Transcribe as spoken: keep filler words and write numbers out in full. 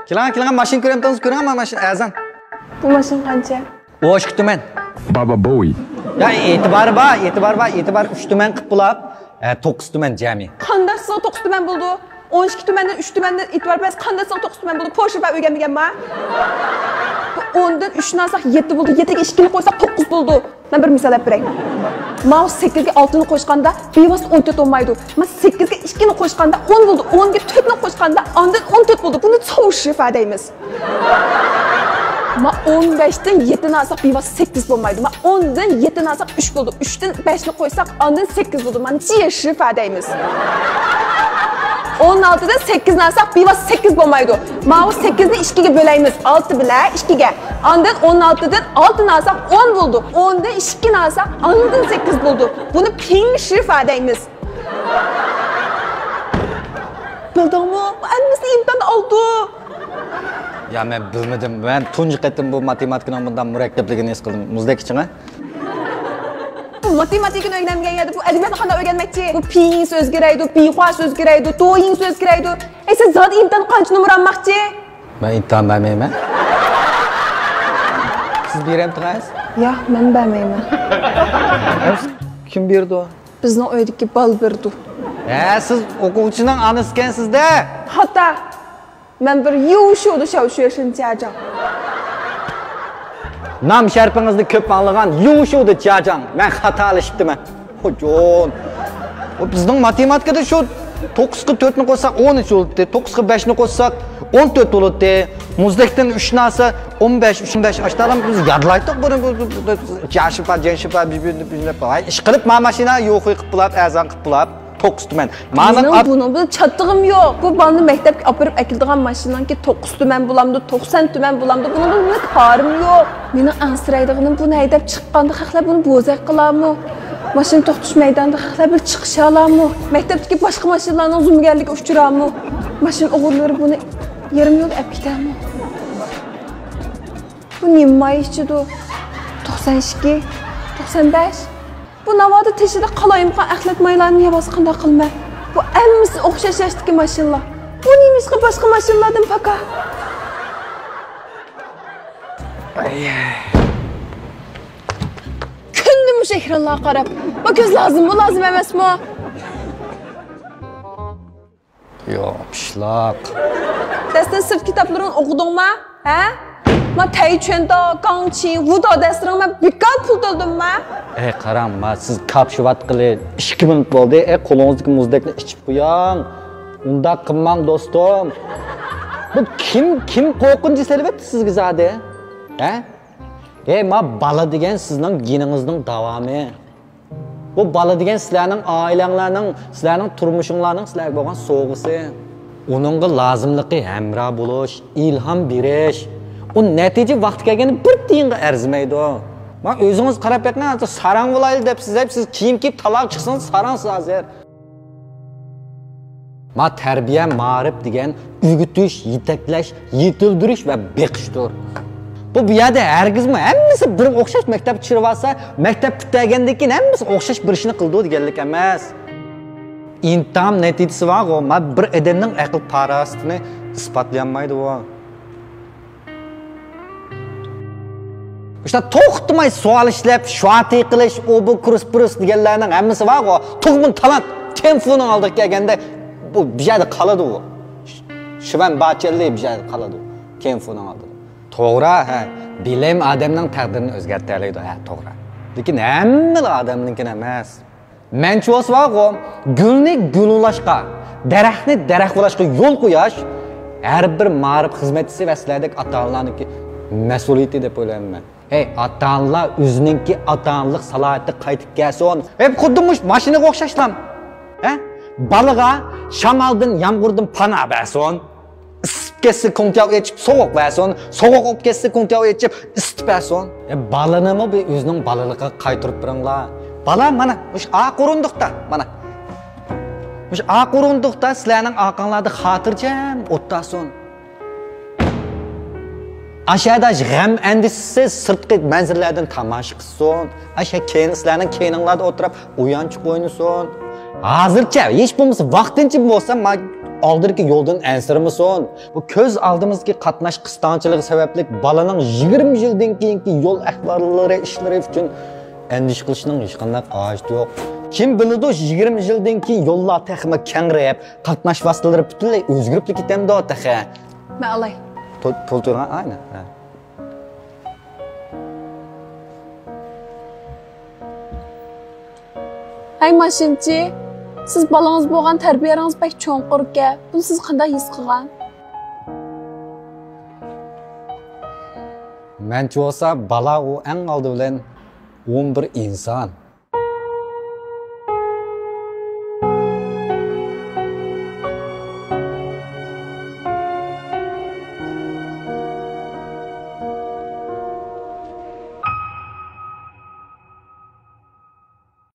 كېلىڭ، كېلىڭ، ماشىنا كۆرۈۋاتىسىز، كۆرۈڭ، ماشىنا ئەرزان. بۇ ماشىنا قانچە؟ ئون ئىككى تۈمەن. بابا بوي. يا، ئېتىبارى بار، ئېتىبارى بار، ئېتىبارى ئۈچ تۈمەن قىلىپ بولۇپ. ھە، توققۇز تۈمەن جەمئىي. قانداق سىزغا توققۇز تۈمەن بولىدۇ؟ ئون ئىككى تۈمەندىن ئۈچ تۈمەندىن ئېتىبار بەرسە، قانداق سىزغا توققۇز تۈمەن بولدى؟ پوشىفا ئۆگەنمىگەنما؟ ئوندىن ئۈچنى ئالساق يەتتە بولدى، يەتتىگە ئىككىنى قوشساق توققۇز بولدى. مەن بىر مىسال ئېلىپ بېرەي. ماۋۇ سەككىزگە ئالتىنى قوشقاندا بىۋاسىتە ئون تۆت بولمايدۇ. مانا سەككىزگە ئىككىنى قوشقاندا ئون بولدى، ئونغا تۆتنى قوشقاندا ئاندىن ئون تۆت بولدى. بۇنى چاۋشىفا دەيمىز. ما ئون بەشتىن يەتتىنى ئالساق بىۋاسىتە سەككىز بولمايدۇ. ما ئوندىن يەتتىنى ئالساق ئۈچ بولدى. ئۈچتىن بەشنى قويساق ئاندىن سەككىز بولدى. مانا چيېشىفا دەيمىز. ئون ئالتىدىن سەككىزنى ئالساق بىۋاسىتە سەككىز بولمايدۇ. ماۋۇ سەككىزنى ئىككىگە بۆلەيمىز. ئالتە بىلەن ئىككىگە. ئاندىن ئون ئالتىدىن ئالتىنى ئالساق ئون بولدى. ئوندىن ئىككىنى ئالساق ئاندىن سەككىز بولدى. بۇنى پىڭشىفا دەيمىز. بىلدىڭمۇ؟ بۇ ھەممىسى ئىمتىھاندا ئالتە. يا، مەن بىلمىدىم. مەن تۇنجى قېتىم بۇ ماتېماتىكىنىڭ بۇنداق مۇرەككەپلىكىنى ھېس قىلدىم. مۇزدەك ئىچىڭە. بۇ ماتېماتىكىنى ئۆگىنەلمىگەن يەردە بۇ ئەدەبىياتنى قانداق ئۆگەنمەكچى؟ بۇ پىڭ سۆزگىرەيدۇ، پىخۇا سۆزگىرەيدۇ، تويىڭ سۆزگىرەيدۇ. ئەي، سىز زادى ئىمتىھانغا قانچە نومۇر ئالماقچى؟ مەن ئىمتىھان بەرمەيمەن. سىز بېرەمتىڭىز؟ ياق، مەن بەرمەيمەن. كىم بېرىدۇ؟ بىزنىڭ ئۆيدىكى بالا بېرىدۇ. ھە، سىز ئوقۇغۇچىنىڭ ئانىسىكەنسىز-دە. خاتا. مەن بىر يۇشۇدۇ شاۋشۈەشىن جاجاڭ. نام شەرىپىڭىزنى كۆپ ئاڭلىغان يۇشۇدۇ جاجاڭ. مەن خاتالىشىپتىمەن. خوجون. بۇ بىزنىڭ ماتېماتىكىدا شۇ توققۇزغا تۆتنى قوشساق ئون ئۈچ بولاتتى. توققۇزغا بەشنى قوشساق ئون تۆت بولاتتى. مۇزدەكتىن ئۈچنى ئالسا ئون بەش، ئۈچ، ئون بەش. ئاشتالام بىز يادلايتتۇق بۇنى، بۇ، بۇ، بۇ، بۇ، جاشىپا، جەنشىپا، بىز، بىز، بىز، بىز، ۋاي، ئىشقىلىپ ما ماشىنا يوخۇي قىلىپ بولۇپ، ئەزان قىلىپ بولۇپ. توققۇز تۈمەن. مانا بۇنىڭ، بۇنىڭ بىلەن چاتىقىم يوق. بۇ بالىنى مەكتەپكە ئاپىرىپ ئەكېلىدىغان ماشىنىنىڭكى توققۇز تۈمەن بولامدۇ، توقسان تۈمەن بولامدۇ، بۇنىڭ بىلەن مېنىڭ كارىم يوق. مېنىڭ ئەنسىرەيدىغىنىم، بۇنى ھەيدەپ چىققاندا خەقلەر بۇنى بوزەك قىلارمۇ؟ ماشىنا توختىتىش مەيدانىدا خەقلەر بىر چىقىشالارمۇ؟ مەكتەپتىكى باشقا ماشىنىلارنىڭ زومىگەرلىكىگە ئۇچرارمۇ؟ ماشىنا ئوغرىلىرى بۇنى يېرىم يولدا ئەپ كېتەرمۇ؟ بۇ نېمە ماي ئىچىدۇ؟ توقسان ئىككى، توقسان بەش. بۇ ناۋادا تېشىدا قالايمىقان ئەخلەت مايلارنى يەۋالسا قانداق قىلىمەن؟ بۇ ھەممىسى ئوخشاش ياشتىكى ماشىنىلار. بۇ نېمىشقا باشقا ماشىنىلاردىن پاكار؟ كۈندە مۇشۇ ئېكرانلارغا قاراپ، بۇ كۆز لازىممۇ، لازىم ئەمەسمۇ؟ ياق، پىشلاق. دەستىن سىرت كىتابلىرىڭنى ئوقۇدۇڭما؟ ھە؟ ما تەيچۈەندا، گاڭچىڭ، ۋۇدا دەرسلىرىڭنى مەن بىكار پۇل تۆلىدىمما؟ ئەي، قاراڭ، ما سىز كاپشىۋاتقىلى ئىككى مىنۇت بولدى. ئەي، قولىڭىزدىكى مۇزدەكنى ئىچىپ قويۇڭ. ئۇنداق قىلماڭ، دوستۇم. بۇ كىم، كىم قورقۇنچى سېلىۋەتتى سىزگە زادى؟ ھە؟ ئەي، ما بالا دېگەن سىزنىڭ گېنىڭىزنىڭ داۋامى. بۇ بالا دېگەن سىلەرنىڭ ئائىلەڭلارنىڭ، سىلەرنىڭ تۇرمۇشۇڭلارنىڭ سىلەرگە بولغان سوۋغىسى. ئۇنىڭغا لازىملىقى ھەمراھ بولۇش، ئىلھام بېرىش. ئۇ نەتىجە ۋاقتى كەلگەندە بىر تىيىنغا ئەرزىمەيدۇ. ما ئۆزىڭىز قاراپ بېقىڭ، ھازىر ساراڭ بولايلى دەپسىز، دەپ سىز كىيىم كىيىپ تالاغا چىقسىڭىز ساراڭسىز ھازىر. ما تەربىيە، مائارىپ دېگەن ئۆگىتىش، يېتەكلەش، يېتىلدۈرۈش ۋە بېقىشتۇر. بۇ، بۇ يەردە ھەرگىزمۇ ھەممىسى بىر ئوخشاش مەكتەپكە چىقىرىۋالسا، مەكتەپ پۈتتۈرگەندىن كېيىن ھەممىسى ئوخشاش بىر ئىشنى قىلىدۇ دېگەنلىك ئەمەس. ئىمتىھان نەتىجىسى بارغۇ، ما بىر ئادەمنىڭ ئەقىل پاراسىتىنى ئىسپاتلىيالمايدۇ ئۇ. مۇشۇنداق توختىماي سوئال ئىشلەپ، شۇاتى قىلىش، ئۇ بۇ كۇرس پۇرس دېگەنلەرنىڭ ھەممىسى بارغۇ، تۇغمىن تالانت، تيەنفۇنىڭ ئالدىغا كەلگەندە بۇ بىر يەردە قالىدۇ ئۇ. شىۋەن باچەنلى بىر يەردە قالىدۇ تيەنفۇنىڭ ئالدىدا. توغرا، ھە، بىلىم ئادەمنىڭ تەقدىرىنى ئۆزگەرتەلەيدۇ، ھە، توغرا. لېكىن ھەممىلا ئادەمنىڭكىنى ئەمەس. مەنچە بولسا بارغۇ، گۈلنى گۈل ئۇلاشقا، دەرەخنى دەرەخ ئۇلاشقا يول قويۇش ھەر بىر مائارىپ خىزمەتچىسى ۋە سىلەردەك ئاتا-ئانىلارنىڭكى مەسئۇلىيىتى دەپ ئويلايمەن مەن. ھەي، ئاتا-ئانىلار ئۆزىنىڭكى ئاتا-ئانىلىق سالاھىيىتىگە قايتىپ كەلسۇن. ھەي، خۇددى مۇشۇ ماشىنىغا ئوخشاشلا. ھە؟ بالىغا شامالدىن، يامغۇردىن پانا بەرسۇن. ئىسسىپ كەتسە، كۇڭتياۋ ئېچىپ سوغۇق بەرسۇن، سوغۇق بولۇپ كەتسە، كۇڭتياۋ ئېچىپ ئىسسىتىپ بەرسۇن. ئە، بالىنىمۇ بىر ئۆزىنىڭ بالىلىقىغا قايتۇرۇپ بېرىڭلار. بالا مانا مۇشۇ ئاق ئورۇندۇقتا، مانا مۇشۇ ئاق ئورۇندۇقتا سىلەرنىڭ ئارقاڭلاردا خاتىرجەم ئولتۇرسۇن. ئاشەدە غەم ئەندىشىسىز سىرتقى مەنزىرىلەردىن تاماشا قىلسۇن. ئاشە كەينى، سىلەرنىڭ كەينىڭلاردا ئولتۇرۇپ ئويۇنچۇق ئوينىسۇن. ھازىرچە، ھېچ بولمىسا ۋاقتىنچە بولسا، ما ئالدىدىكى يولدىن ئەنسىرىمىسۇن. بۇ كۆز ئالدىمىزدىكى قاتناش قىستاڭچىلىقى سەۋەبلىك بالىنىڭ يىگىرمە يىلدىن كېيىنكى يول ئەھۋاللىرى، ئىشلىرى ئۈچۈن ئەندىشە قىلىشنىڭ ھېچقانداق ھاجىتى يوق. كىم بىلىدۇ، يىگىرمە يىلدىن كېيىن يوللار تېخىمۇ كەڭرەپ، قاتناش ۋاسىتىلىرى پۈتۈنلەي ئۆزگىرىپلا كېتەمدۇ تېخى. مەن ئالاي. پۇل، پۇل تۇرغان، ئاينى. ھە. ھەي ماشىنىچى، سىز بالىڭىز بولغان تەربىيەلىرىڭىز بەك چوڭقۇركەن. بۇنى سىز قانداق ھېس قىلغان؟ مەنچە بولسا بالا ئۇ ئەڭ ئالدى بىلەن ئۇمۇ بىر ئىنسان.